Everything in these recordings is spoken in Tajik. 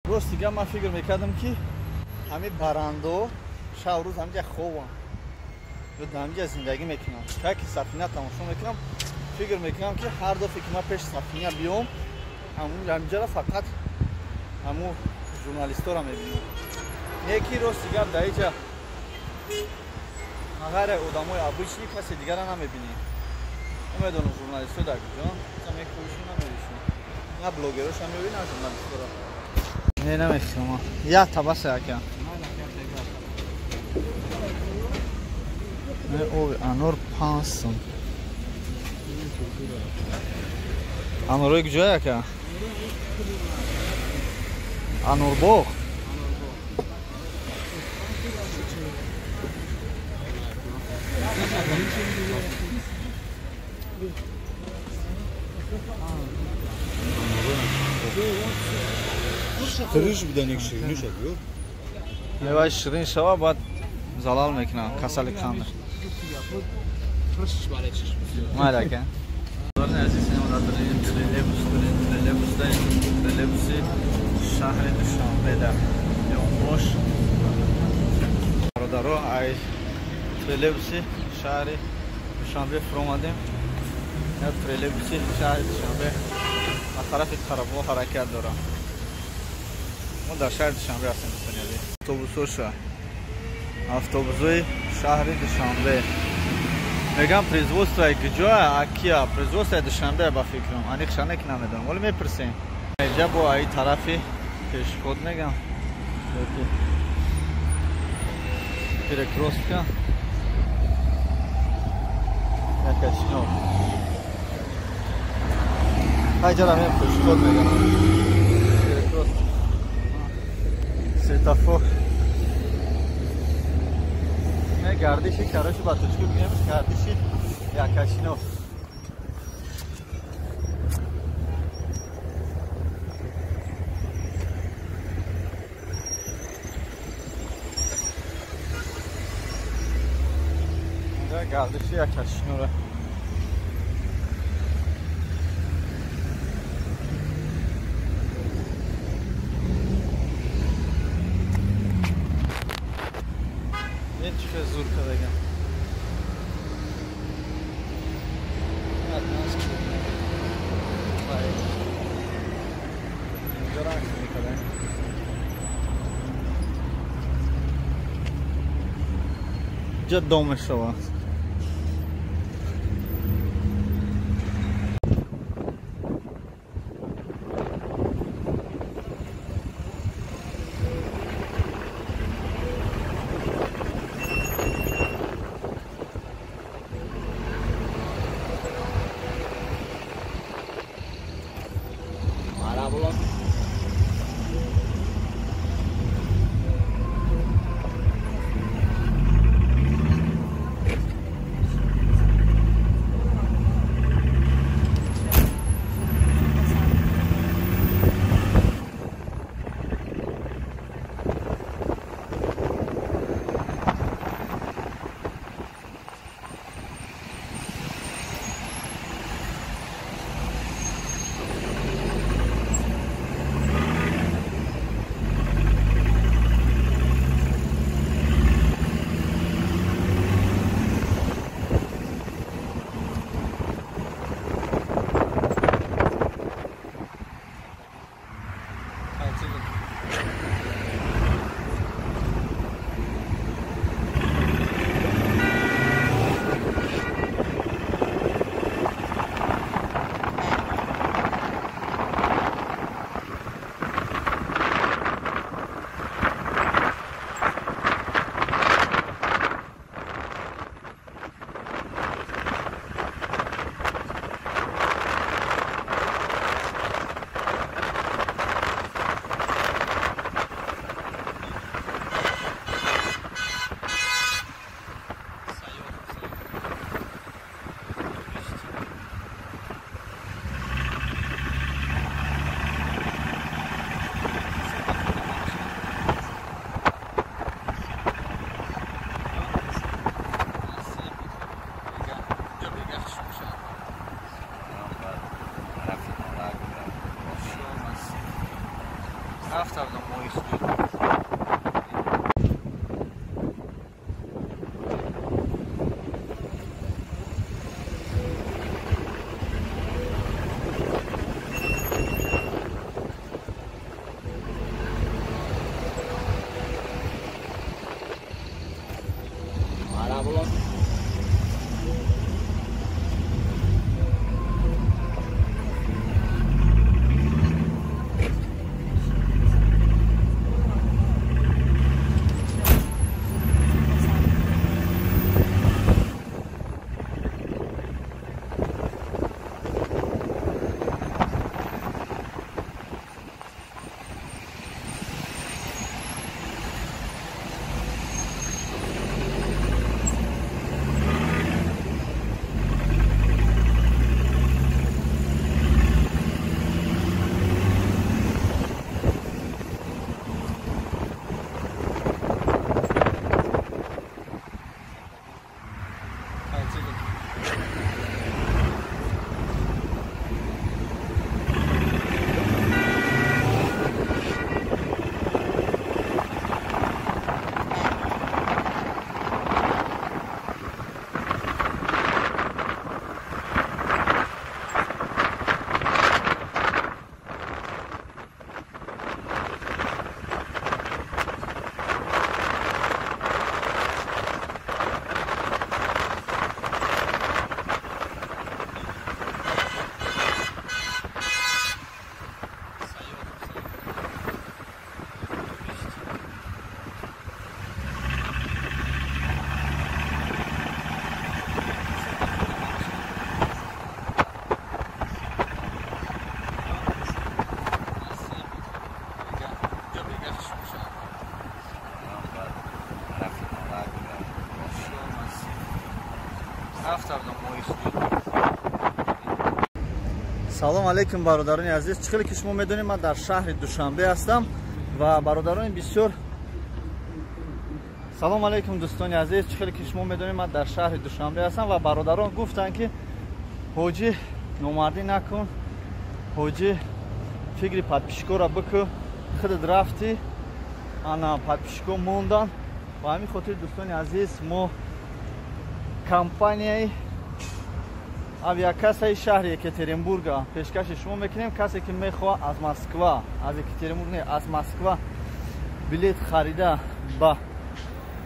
Рост дигар ман фикр мекардам, ки ҳамин барандо шаб рӯз ҳаминҷа хобам ё ҳаминҷа зиндагӣ мекунам. Ки сафина тамошо мекунам, фикр мекунам, ки ҳар дафъе ки ман пеши сафина биём, ҳаминҷаро фақат ҳамун журналистора мебинам. Не ки рост дигар дар иҷа ғайр одамои обычный касе дигара намебинӣ. Намедонам, журналистҳо дар куҷоанд, мекӯишон, намебишон. На блогероша мебинӣ, на журналистҳоро. Не, намехӯрам. Як табаса, ака. Не, оби анор 5 сум. Анорои куҷое, ака? Анорбоғ. Фириш будан, як ширинӣ шад, ё? Меваи ширин шава, баъд залал мекунам, касали қанд. Майли, ака. Азиз, троллейбус, троллейбуси шаҳри Душанбеда ёнбош. Бародаро, ай троллейбуси шаҳри Душанбе фуромадем. Я троллейбуси шаҳри Душанбе ба тарафи Қарабоғ ҳаракат дорам. Мо дар шаҳри Душанбе ҳастем, дӯстони азиз. Автобусоша, автобусҳои шаҳри Душанбе. Мегам, производствои куҷоя, акия? Производствои Душанбе, ба фикрам. Аниқша не ки намедонам, вале мепурсем. Инҷа бо аи тарафи пешход мегам, перекрёстка якачино. Ҳайҷара мем, пешход мегам, перекрёстка, светофор. Не, гардиши, короче, ба точку бигем, гардиши якачино. Гардиши якачинора. Ин чӣ хел зур кардагам. Инҷоро акс мекардем. Инҷа дом мешавад. Салом алейкум, бародарони азиз. Чӣ хеле ки шумо медонед, ман дар шаҳри Душанбе ҳастам ва бародарони бисёр. Салом алейкум, дӯстони азиз. Чӣ хеле ки шумо медонед, ман дар шаҳри Душанбе ҳастам ва бародарон гуфтанд, ки ҳоҷӣ, номардӣ накун, ҳоҷӣ, фикри подписчикоро бикӯ, худат рафтӣ, ана подписчико мондан. Ба ҳамин хотир, дӯстони азиз, мо компанияи авиакассаи шаҳри Екатеринбурга пешкаши шумо мекунем. Касе ки мехоҳад аз Москва, аз Екатеринбург не, аз Москва билет харида ба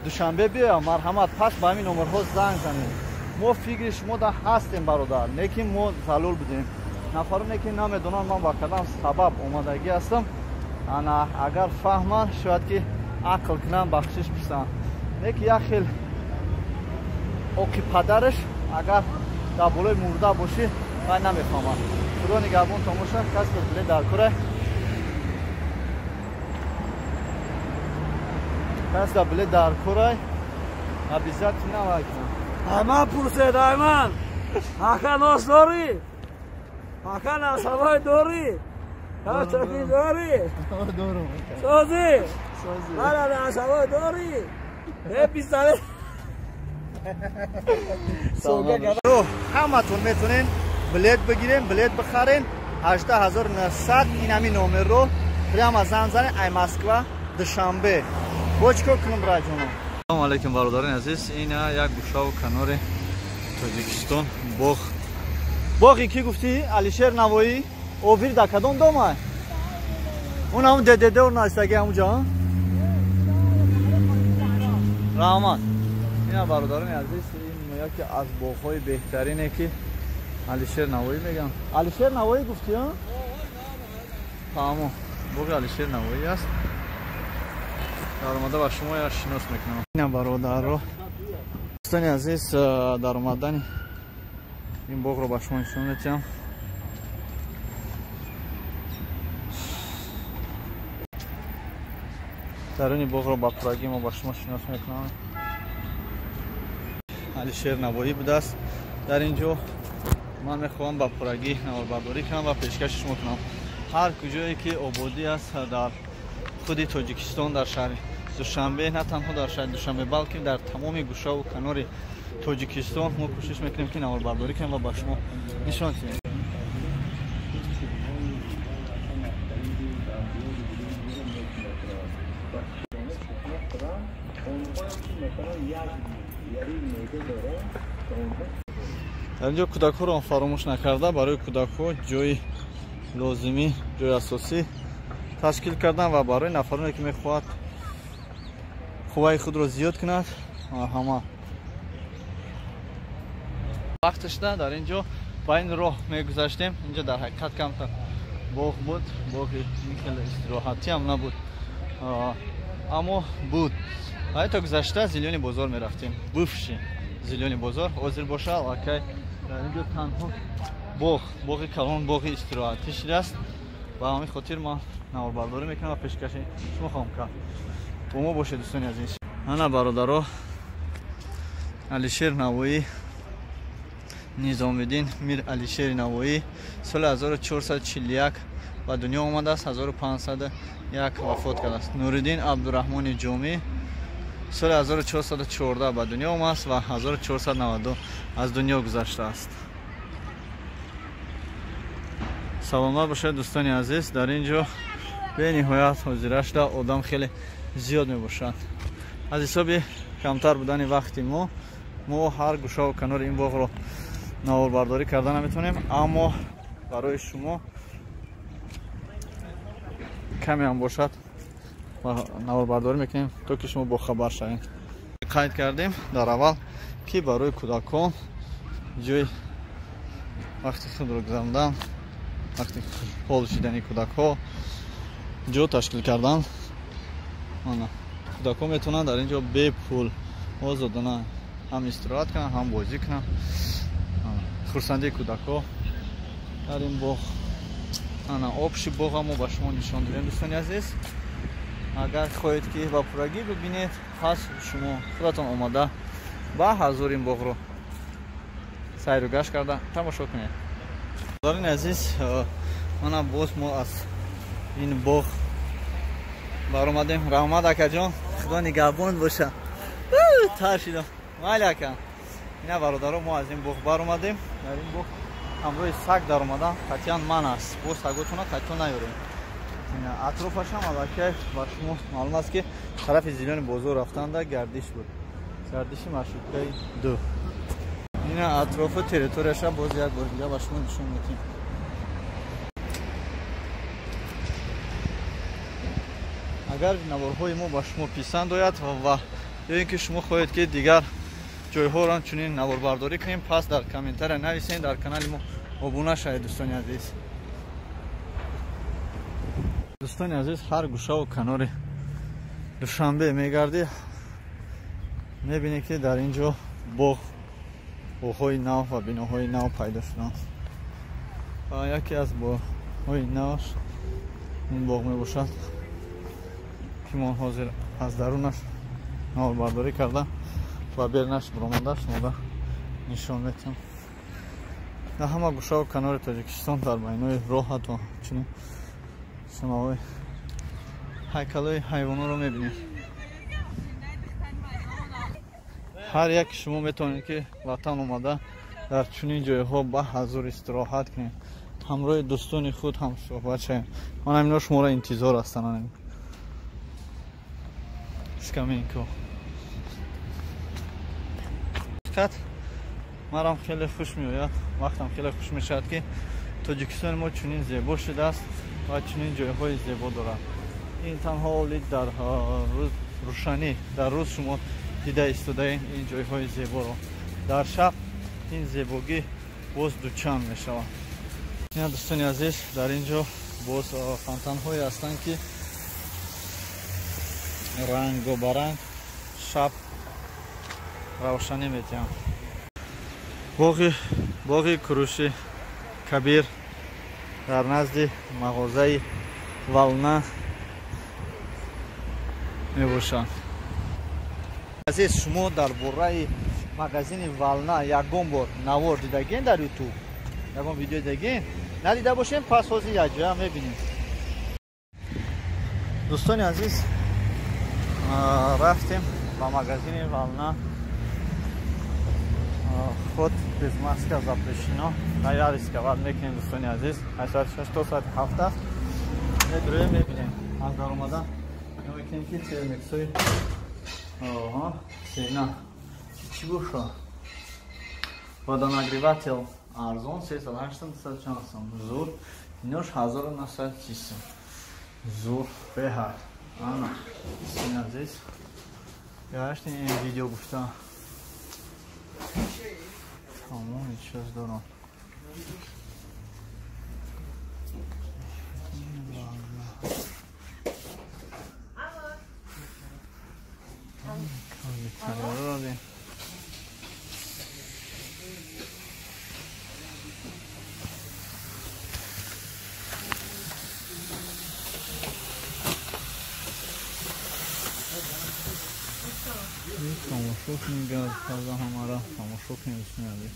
Душанбе биёяд, марҳамат, пас ба ҳамин номерҳо занг занед. Мо фикри шумо да ҳастем, бародар, лекин мо залул будем. Нафароне ки намедонанд, ман ба кадам сабаб омадагӣ ҳастам, ана агар фаҳманд, шояд ки ақл кунанд, бахшиш пурсанд. Лекин як хел оқи падараш агар дар болои мурда бошӣ, вай намефаҳмад. Худо нигаҳбон тамоша. Кас билет дар кора, кас дар билет дар корай, обязательно вай кунам. Айман пурсед, Айман, ака нос дорӣ, ака насабой дорӣ, ҳаштаки дорӣ, созӣ, мана насабой дорӣ, е пистолет. Ҳаматон метонен билет бигирем, билет бихарен. 18900 ин ҳамин номерро прямо занг занен, ай Москва Душанбе. Бо чӣ кор кунам, браҷонам? Салому алейкум, бародарони азиз. Ин як гӯшаву канори Тоҷикистон, боғ. Боғи кӣ гуфтӣ? Алишер Навоӣ. Овир дар кадом дома? Он ҳамун ДДД настаги ҳамунҷо? Раҳмат. Ина, бародарони азиз, ин яке аз боғҳои беҳтарине ки Алишер Навоӣ мегӯям. Алишер Навоӣ гуфтӣ, фаҳмо, боғи Алишер Навоӣ аст. Даромада ба шумо я шинос мекунам. Ина, бародаро, дӯстони азиз, даромадани ин боғро ба шумо нишон медиҳам. Даруни боғро ба пуррагӣ мо ба шумо шинос мекунам. Алишер Навоӣ будааст дар ин ҷо. Ман мехоҳам ба пуррагӣ наворбардорӣ кунам ва пешкаши шумо кунам. Ҳар куҷое ки ободӣ аст дар худи Тоҷикистон, дар шаҳри Душанбе, на танҳо дар шаҳри Душанбе, балки дар тамоми гӯшаву канори Тоҷикистон, мо кӯшиш мекунем, ки наворбардорӣ кунем ва ба шумо нишон диҳем. Дар инҷо кӯдакҳоро фаромӯш накарда, барои кӯдакҳо ҷои лозимӣ, ҷои асосӣ ташкил кардан ва барои нафароне ки мехоҳад қувваи худро зиёд кунад, ҳама вақт шуда дар инҷо ба ин роҳ мегузаштем. Инҷо дар ҳақиқат камтар боғ буд, боғи ин хеле истироҳатӣ ҳам набуд, аммо буд. То гузашта Зелёный бозор мерафтем, бывший Зелёный бозор. Ҳозир боша аллакай дар инҷо танҳо боғ, боғи калон, боғи истироҳатӣ шудааст. Ба ҳамин хотир ман наворбардорӣ мекунам ва пешкаши шумо хоҳам кард. Бо мо бошед, дӯстони азиз. Ана бародаро, Алишер Навоӣ, Низомиддин Мир Алишери Навоӣ соли 1441 ба дунё омадааст, 1501 вафот кардааст. Нуриддин Абдураҳмони Ҷомӣ соли 1414 ба дунё омадааст ва 1492 аз дунё гузаштааст. Саломат бошед, дӯстони азиз. Дар ин ҷо бениҳоят ҳозира шуда одам хеле зиёд мебошад. Аз ҳисоби камтар будани вақти мо ҳар гӯшаву канори ин боғро наворбардорӣ карда наметавонем, аммо барои шумо каме ҳам бошад наворбардорӣ мекунем, то ки шумо бохабар шавед. Қайд кардем дар аввал, ки барои кӯдакон ҷои вақти худро гузарондан, вақти ҳол шидани кӯдакҳо ҷо ташкил кардан. Кӯдакҳо метавонанд дар ин ҷо бепул озодона ҳам истироҳат кунанд, ҳам бозӣ кунанд. Хурсандии кӯдакҳо дар ин боғ. Ана обши боға мо ба шумо нишон додем, дӯстони азиз. Агар хоҳед ки ба пуррагӣ бибинед, пас шумо худатон омада ба ҳазур ин боғро сайру гашт карда тамошо кунед. Дорони азиз, мана боз мо аз ин боғ баромадем. Раҳмат, акаҷон, худо нигаҳбон боша. Тар шидам. Майли, ака. Ина бародаро, мо аз ин боғ баромадем. Дар ин боғ ҳамроҳи саг даромадан қатъиян ман аст. Боз саготона қатъиян наёрем. Атрофашам аллакай ба шумо маълум аст, ки тарафи Зелёный бозор рафтанда гардиш буд, гардиши маршруткаи 2. Ина атрофу территорияша боз як бор дига ба шумо нишон медиҳем. Агар наворҳои мо ба шумо писанд ояд ва ё ин ки шумо хоҳед, ки дигар ҷойҳоро чунин наворбардорӣ кунем, пас дар комментария нависед, дар канали мо обуна шавед, дӯстони азиз. Дӯстони азиз, ҳар гӯшаву канори Душанбе мегардӣ, мебинӣ, ки дар ин ҷо боғ, боғҳои нав ва биноҳои нав пайдо шуданд. Ва яке аз боғҳои наваш ин боғ мебошад, ки мо ҳозир аз дарунаш наворбардорӣ карда ва берунаш баромада шумода нишон медиҳам. Дар ҳама гӯшаву канори Тоҷикистон дар байнои роҳ ҳатто чунин шумоҳои ҳайкалҳои ҳайвонотро мебинед. Ҳар яке шумо метавонед, ки ватан омада дар чунин ҷойҳо ба ҳазур истироҳат кунед, ҳамроҳи дӯстони худ ҳам суҳбат шавем. Ман ҳамино шуморо интизор ҳастам. Скамейка. Ҳақиқат марам хеле хуш меояд, вақтам хеле хуш мешавад, ки Тоҷикистони мо чунин зебо шудааст ва чунин ҷойҳои зебо дорад. Ин танҳо оли дар рӯшанӣ, дар рӯз шумо дида истодаед ин ҷойҳои зеборо. Дар шаб ин зебогӣ боз дучанд мешавад. Ина, дӯстони азиз, дар ин ҷо боз фонтанҳое ҳастанд, ки рангобаранг шаб равшанӣ метиҳанд. Боғи Куруши Кабир дар назди мағозаи Волна мебошад. Азиз, шумо дар бораи магазини Волна ягон бор навор дидагин дар Ютуб? Ягон видео дидагин? Надида бошем, пас ҳозир якҷоя мебинем. Дӯстони азиз, рафтем ба магазини Волна. Вход без маска запрещено. Я рисковать мекунем, дӯстони азиз. Аз соати 6 то соати 7 аст. Медроем, мебинем. Аз даромада мекунем, ки термексҳои Оҳо, цена. Чӣ боша? Водонагреватель арзон 380 200 сом. Зур. Инош 1930 сом. Зур беҳад. Ана, син азиз. Гаштин ин видео гуфта. Тамоми чиз дорам. Тамошо кунем, газ таза ҳамара тамошо кунем, дӯстони азиз.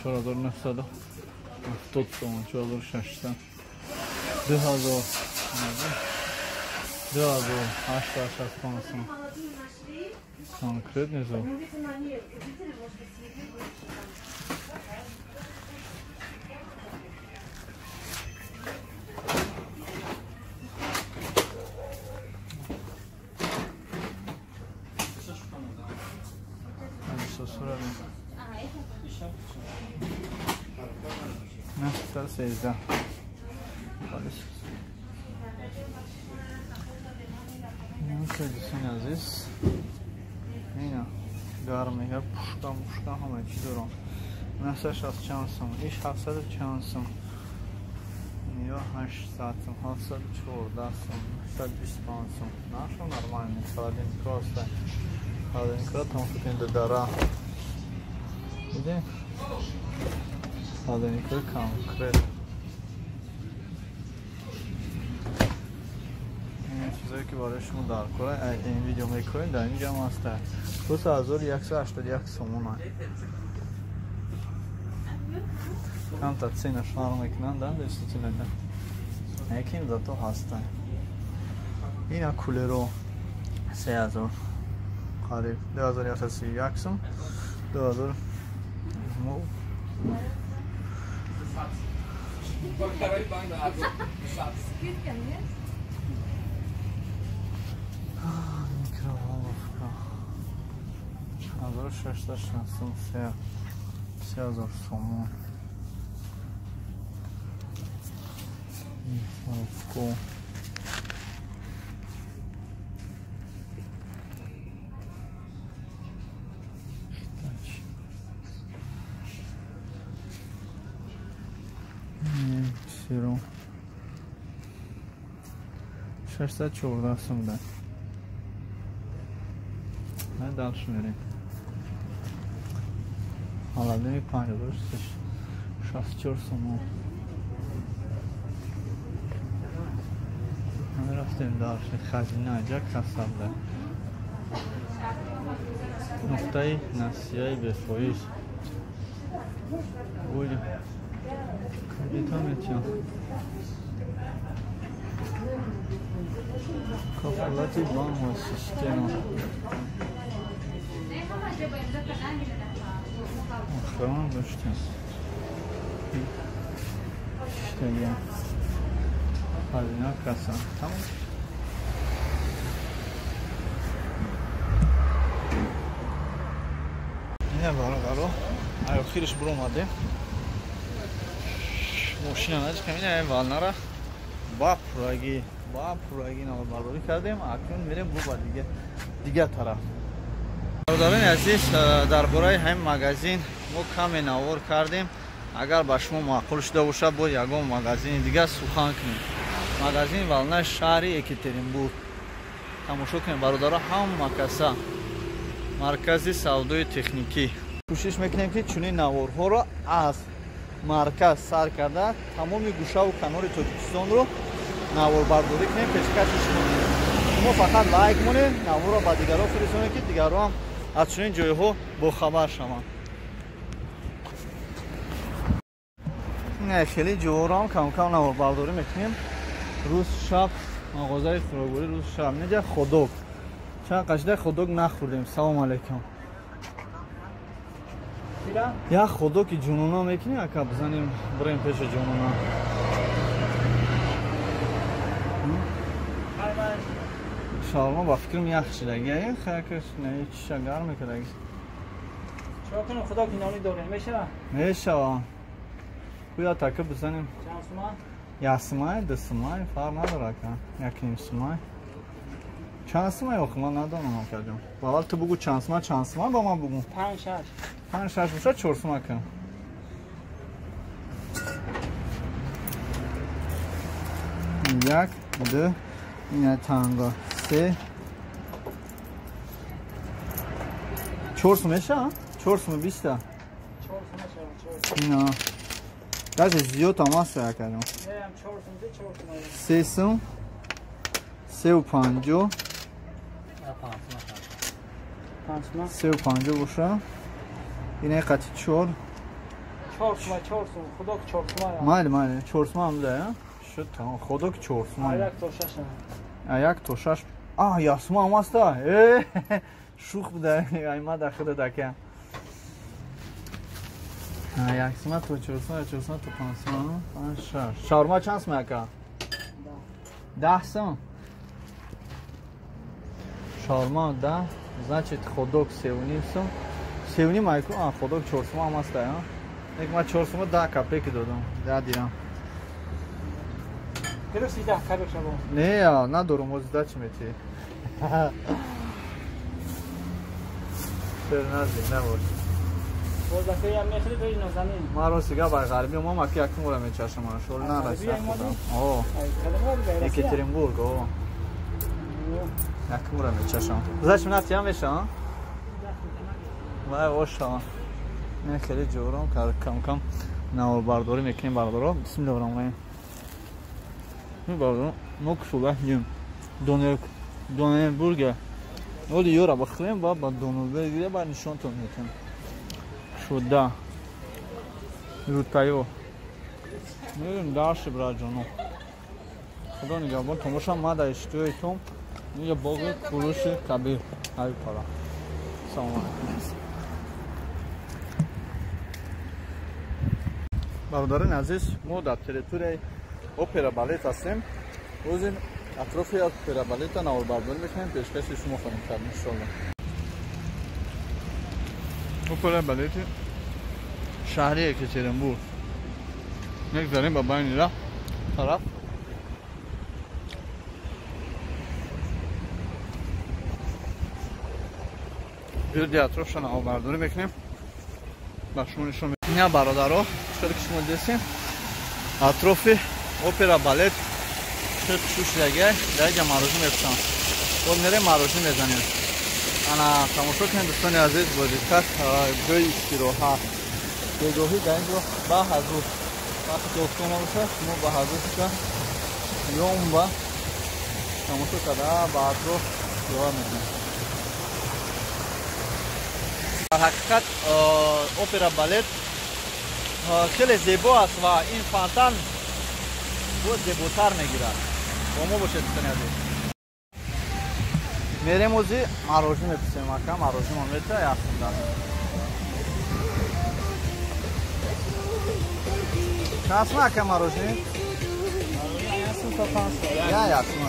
Чор ҳазор нӯҳсаду ҳафтод сомон, 4600, 2000, 2865 сом. Конкретный зал. Не, 13. Азиз. Ина гармига пушка мушка ҳама чӣ дорам. 960 сом, иш 740 сом. Ё 800 сом, 714 сом, 925 сом. Наша нормальный холодильник просто. Холодильник там тут дара. Иди. Холодильник конкрет. Чизое ки барои шумо дар кора ин видео мекунем, дар инҷа ҳам ҳаста. 2181 сомона. Камтар цена фарқ мекунанд, да, действительно. Яким зато ҳаста. Ина кулеро 3000 қариб 2131 сом, 2000 мо. Микроволновка 1663, 3000 сомон. Микроволновку. Хитачи. 614 сом да. Дальше мерем. Холодильник 5064 сомон. Рафтем дальше. Хазина ҷа касабда. Нуқтаи насияи бефоиз. Гули. Кредита метиҳам. Кафолати банк ва система. Охрана доштем. Штага. Хазина каса. Тамом. Ина бародаро, охириш буромадем. Мошина наҷикам, ина валнара ба пурагӣ наворбардорӣ кардем. Акнун мерем ба дигар тараф. Бародарони азиз, дар бораи ҳамин магазин мо каме навор кардем. Агар ба шумо маъқул шуда бошад, боз ягон магазини дигар сухан кунем. Магазин Волна шаҳри Екатеринбург. Тамошо кунем бародаро, ҳама каса маркази савдои техникӣ. Кӯшиш мекунем ки чунин наворҳоро аз марказ сар карда тамоми гӯшаву канори Тоҷикистонро наворбардорӣ кунем, пешкаши шумо. Шумо фақат лайк монед, наворро ба дигарон фиристонед, ки дигарон ҳам аз чунин ҷойҳо бохабар шаванд. Хеле ҷоҳоро ҳам кам-кам наворбардорӣ мекунем. Рӯз шаб мағозаи хӯрокворӣ, рӯз шаб неҷа ходок Чанд қашда хот-дог нахӯрдем. Салом алейкум. Як хот-дог ки ҷунуна мекунӣ, ака бизанем, бирем пеши ҷунуна. Шаурма ба фикрам ях шидаги, хакаш не чиша гарм мекардаги. Чико кунем, худо ки нони дорем, мешава? Мешава. Куя така бизанем. Чанд сума? Як сумай, ду сумай, фарқ надорад ака. Як ним сумай. Чанд сумай охи ман надонам акаҷон. Аввал ту бугу чанд сума, чанд сума ба ман бугу. 5-6. 5-6 бошад 4 сума кун. Як, ду, ина танго, се. 4 сум меша? 4 сум 20 та. 4 сум меша, 4. Ина. Даже зиёд ҳам аст акаҷон. Не, 4 сум, 4 сум. 3 сум. 3.50. 3.50 боша. Ина қати 4. 4 сума, 4 сум. Худо ки 4 сума. Майли, майли. 4 сума ҳам да, шуд тамом. Худо ки 4 сума. 1 то 6. 1 то 6. А, як сума ҳам аст. Шух буда. Ай ма да худа дака. 1 сума то 4 сума, 4 сума то 5 сума. 5 6. Шаурма чанд сума ака? 10 сум. Шаурма 10, значит хот-дог 3.5 сум. 3.5 айку, а хот-дог 4 сума ҳам аст, а? Нек ма 4 сума 10 копейки додам. 10 дирам. Гирифти 10 копейк шабо? Не, надорам, оз дачи мети. Сер наздик набош. Бозакаям мехӯри бери нозанин. Ман рости гап ай ғарбӣ омам, аки якум бора мечашам, шол нарасид. О. Екатеринбург, о. Якум бора мечашам. Зачем натиям меша? Вай оша. Не хеле ҷӯрам, кам кам наворбардорӣ мекунем бародаро. Бисмиллоҳир раҳмонир раҳим. Бародаро, мо кушода ним. Донербургер. Оли ёра бихӯрем, ба Донербургер ба нишонтон метем. Шуда. Рутаё. Мерем дальше, браҷоно. Худо нигаҳбон тон бошам. Ма дар иштиёи том инҷа боғи Куруши Кабир. Ҳаби пара. Салом алейкум. Бародарони азиз, мо дар территорияи опера балет ҳастем. Рӯзи атрофи опера балета наворбардорӣ мекунем, пешкаши шумо хоҳем кард иншоалло. Опера балети шаҳри Екатеринбург. Мегзарем ба байни раҳ тараф. Гирди атрофша наворбардорӣ мекунем. Ба шумо нишон медиҳем. Ина бародаро, чиқадар ки шумо дидем, атрофи опера балет шуд шушдагай, дар инҷа марожӣ мепӯшам. Боз мерем марожӣ мезанем. Ана тамошо кунед дӯстони азиз, бо диққат ҷои истироҳат. Бегоҳӣ дар инҷо ба ҳазур вақти ки офтоб набошад, шумо ба ҳазур шуда ём ба тамошо карда ба атроф истироҳат мекунед. Дар ҳақиқат опера балет хеле зебо аст ва ин фонтан боз зеботар мегирад. Бо мо бошед дӯстони азиз. Мерем ози марожӣ мепӯсем, ака марожимон мета яхсунда. Чанд сума ака марожӣ? Я як сума.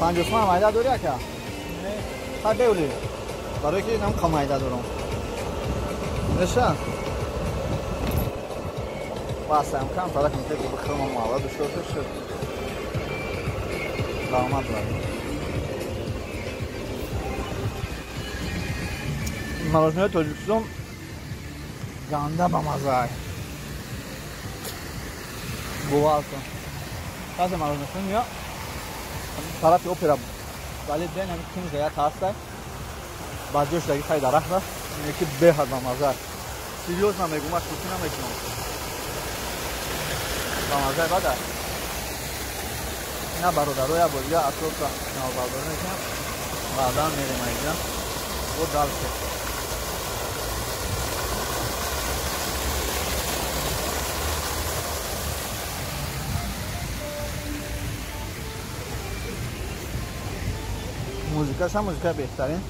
50 сума майда дорӣ ака? Ха бевли. Барои ки нам майда дорам. Меша? Басам кам тарак мете ки бихӯрам мала душота шуд. Раҳмат брат. Мороженое Тоҷикистон ганда бамаза. Бовар кун. Қаза мороженое хӯрем ё тарафи опера балет бен ҳамин кунҷа як ҳаста. Ба ҷош даги хай дарахт аст. Ине ки беҳад бамаза. Серьёзно мегӯм, ман шӯхӣ намекунам. Бамазаи бад аст. Ина бародаро як бор дига атрофа наворбардорӣ мекунам. Баъдан мерем айҷа. Бо дальше. Музикаш ҳам музика беҳтарин.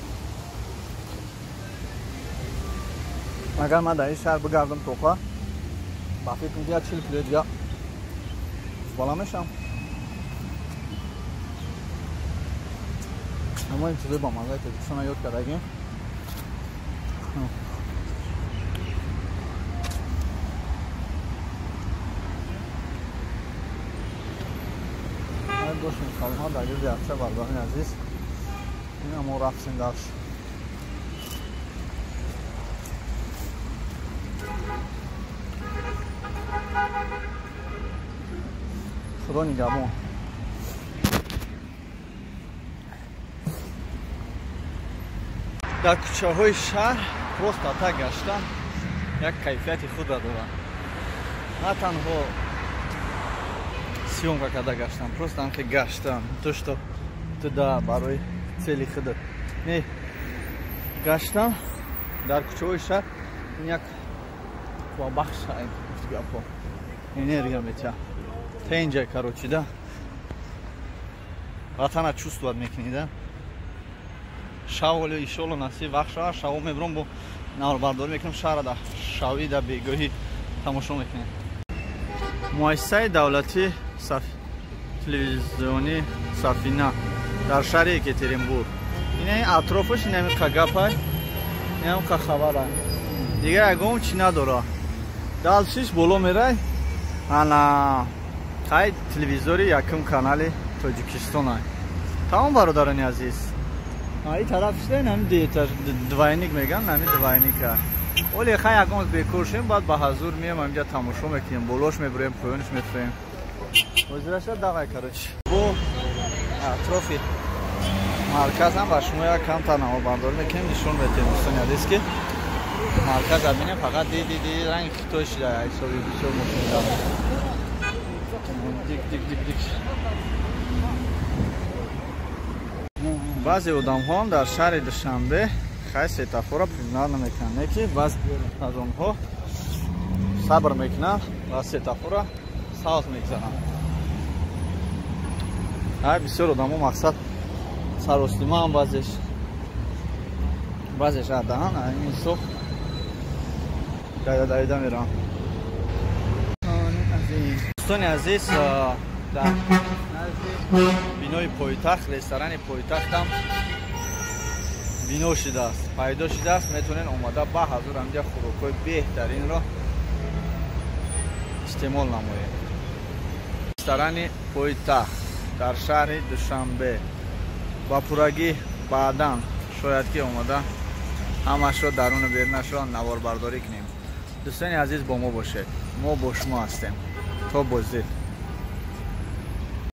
Агар ман дар ин шаҳр бигардам тоқа, ба фикр мекунам 40 кило дига бала мешам. Аммо ин чизои бамаззаи Тоҷикистонро ёд кардагим. Доштем саломат дар гирди арча бародарони азиз. Ина мо рафтем дарш. Худо нигаҳбон. Дар кӯчаҳои шаҳр просто ата гаштан як кайфияти худро дорад. На танҳо съёмка карда гаштан, просто анхе гаштан, то что туда барои цели худат. Не, гаштан дар кӯчаҳои шаҳр ин як қуввабахш гапо, энергия метиҳад. Та инҷа короче да ватана чувствовать мекунӣ да. Шаволе иншоалло насиб вақт шава, шаво мебурам бо наврбардорӣ мекунам, шаҳра да шавӣ да бегоҳӣ тамошо мекунем. Муассисаи давлатӣ телевизиони Сафина дар шаҳри Екатеринбург. Ина атрофаш инамиқа гапай, инамиқа хабара. Дигар ягон чӣ надора. Далшиш боло мерай, ана қай телевизори якум канали Тоҷикистон. Тамом бародарони азиз. Ин тараф шуда ҳамин двойник меган, ҳамин двойника. Оле хай ягон бекор шем, баъд ба ҳазур меем, ҳаминҷа тамошо мекунем, болош мебурем, поёнш мефурем. Ҳозираша давай короче. Бо атрофи марказам ба шумо як камтар наворбардорӣ мекунем, нишон медиҳем дӯстони азиз, ки марказ бинем фақат ди ранги хитой шуда, ҳисоби бисёр мошин. Дик дик дик дик. Баъзе одамҳоам дар шаҳри Душанбе хай светофорро признат намекунанд, не ки баъзе аз онҳо сабр мекунанд ва светофорро савз мегзаранд. Ай бисёр одамҳо мақсад саростимаам, баъзеш адаҳан, ин ҳисоб давида давида мераванд. Дӯстони азиз, дар назди бинои пойтахт, ресторани пойтахтам бино шудааст, пайдо шудааст. Метавонед омада ба ҳазур ҳаминҷа хӯрокҳои беҳтаринро истеъмол намоед. Ресторани пойтахт дар шаҳри Душанбе ба пуррагӣ баъдан шояд ки омада ҳамашро даруну берунашро наворбардорӣ кунем. Дӯстони азиз, бо мо бошед, мо бо шумо ҳастем. То боздид.